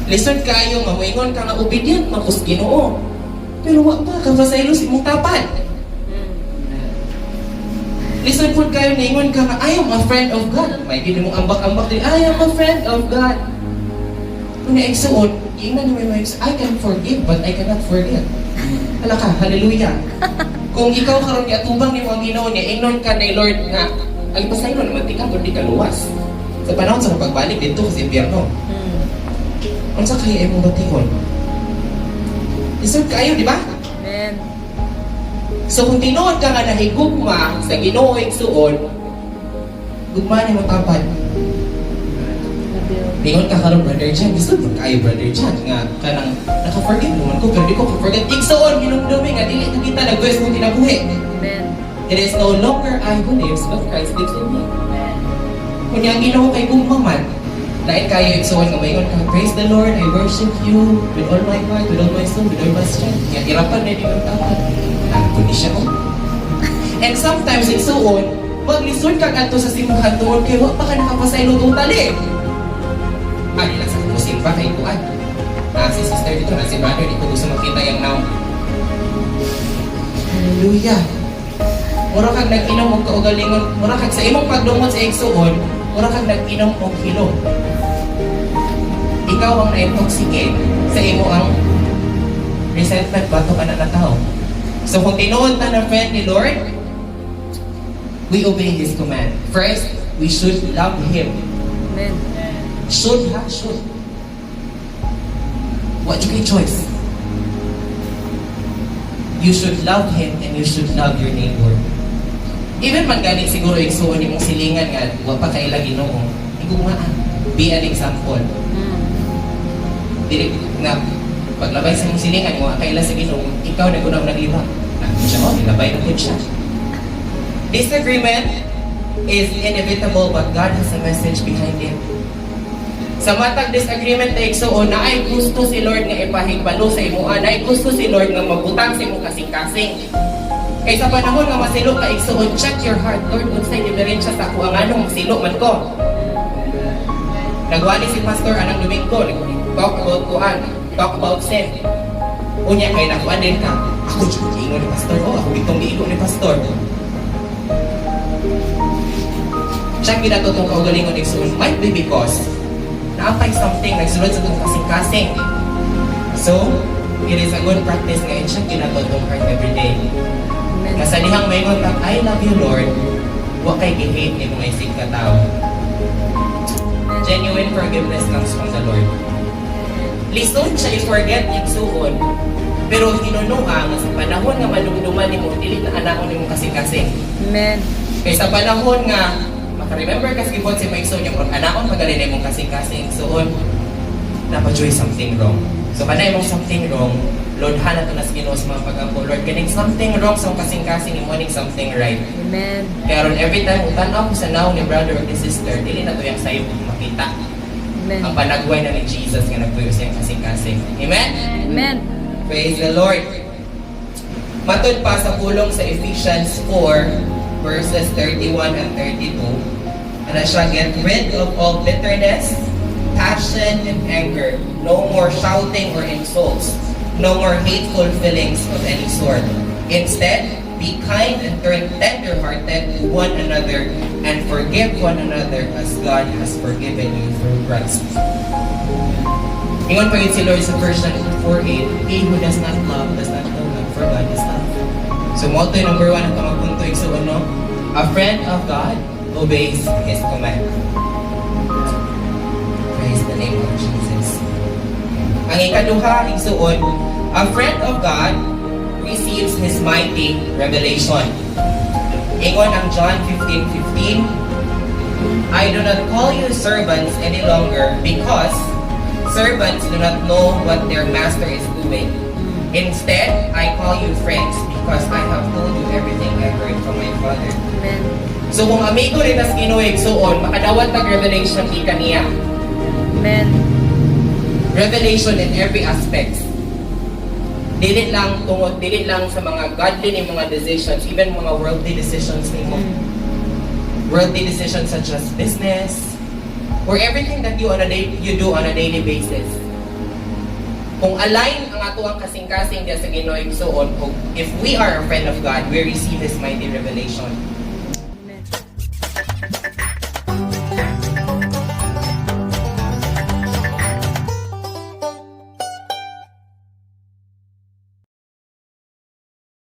Lisod kayo nga moingon ka nga obedient man ko sa Ginoo. Pero wa pa ka pasaylo sa imong tapad. Lisod pud kayo niingon ka nga, "I am a friend of God." May gini mong ambak-ambak din, "I am a friend of God." Kung igsuon, ingnan mo yung "I can forgive, but I cannot forget." Hala ka, hallelujah. Kung ikaw karon giatubang nimo ang Ginoo niya, ingnon ka ni Lord nga, ay pasaylo naman ti ka, kundi ka luwas. Sa panahon sa pagbalik dito sa impyerno. Unsa kaya imong bation? Lisod kayo, di ba? Amen. So kung tinuod ka nga nahigugma sa Ginoo, igsuon, gugma nimo tapad. Ingon ka karon, "Brother John, gusto mo kayo, Brother John, nga kanang naka-forgive naman ko pero di ko ka-forget." Igsuon, hinumdumi nga dili na kita nagbuwis mong kinabuhi. Amen. It is no longer I who lives, but Christ lives in me. Kung ang Ginoo kay gugma man, lain kayo, igsuon, nga maingon ka, "Praise the Lord, I worship you with all my heart, with all my soul, with all my strength." Nga irapan na yung tapad. Nagpo ni siya, oh. And sometimes, igsuon, maglisod kag adto sa simbahan tungod kay wa pa ka nakapasaylo totally. Ani lang sa musimba kay kuan. Na si sister dito, na si brother, di ko gusto makita yung now. Hallelujah. Mura kag nag-inom og kaugalingon, mura kag sa imong pagdumot sa igsuon, mura kag nag-inom og hilo. Ikaw ang na-intoxicate sa imo ang resentment batok ana na tao. So kung tinuod ta na friend ni Lord, we obey His command. First, we should love Him. Amen. Should ha, should. What you choice? You should love Him and you should love your neighbor. Even man gani siguro, igsuon, imong silingan nga wa pa kaila Ginoo, higugmaa. Be an example. Dili nga paglabay sa imong silingan wa kaila sa Ginoo, ikaw na kuno nagliba. Na siya, oh, nilabay na pud siya. Disagreement is inevitable, but God has a message behind it. Sa matag disagreement na, igsuon, na ay gusto si Lord nga ipahibalo sa imoha, na ay gusto si Lord nga mabutang sa imong kasing-kasing. Kay sa panahon nga masilo ka, igsuon, check your heart. "Lord, unsay diferensya sa ako ang anong masilo man ko?" Nagwali si pastor anang Domingo, talk about kuan, talk about sin. Unya kay nakuan din ka. "Ako jud giingon ni pastor, oh, ako bitong giingon ni pastor." Check gid ato tong kaugalingon, igsuon. Might be because naapay something nagsulod sa tong kasing-kasing. So, it is a good practice nga i-check gid nato tong heart every day. Amen. Nga sa dihang maingon tag, "I love you, Lord," wa kay gi-hate ni mga isig ka tao. Genuine forgiveness comes from the Lord. Lisod siya i-forget, igsuon. Pero hinunua nga sa panahon nga madumduman nimo, dili na anaon nimo kasing-kasing. Amen. Kay sa panahon nga maka-remember ka sa gibuhat sa imong igsoon, yung anaon magaling na imong kasing-kasing, igsuon, napajoy something wrong. So kana imong something wrong, Lord, hana to na sa Ginoo sa mga pag-ampo. "Lord, kaning something wrong sa imong kasing-kasing, imo ning something right." Amen. Kaya ron every time utan-aw ko sa nawong ni brother or ni sister, dili na to yung sayo makita. Amen. Ang panagway na ni Jesus nga nagpuyo sa iyang kasing-kasing. Amen? Amen. Praise the Lord. Matod pa sa pulong sa Ephesians 4, verses 31 and 32, ana siya, "Get rid of all bitterness, passion, and anger. No more shouting or insults. No more hateful feelings of any sort. Instead, be kind and turn tender-hearted to one another and forgive one another as God has forgiven you through Christ." Ingon pa yun si Lord sa 1 John 4:8, "He who does not love does not know God, for God is love." So, mao to number one ang kamagpunto, igsuon, no? A friend of God obeys His command. Praise the name of Jesus. Ang ikaduha, igsuon, a friend of God receives His mighty revelation. Ingon ang John 15:15, "I do not call you servants any longer because servants do not know what their master is doing. Instead, I call you friends because I have told you everything I heard from my Father." Amen. So kung amigo rin tas Ginoo, igsuon, makadawat tag revelation gikan niya. Amen. Revelation in every aspect. Dili lang tungod, dili lang sa mga godly ni mga decisions, even mga worldly decisions nimo. Worldly decisions such as business or everything that you do on a daily basis. Kung align ang atoang kasing-kasing diya sa Ginoo, igsuon, ug if we are a friend of God, we receive His mighty revelation.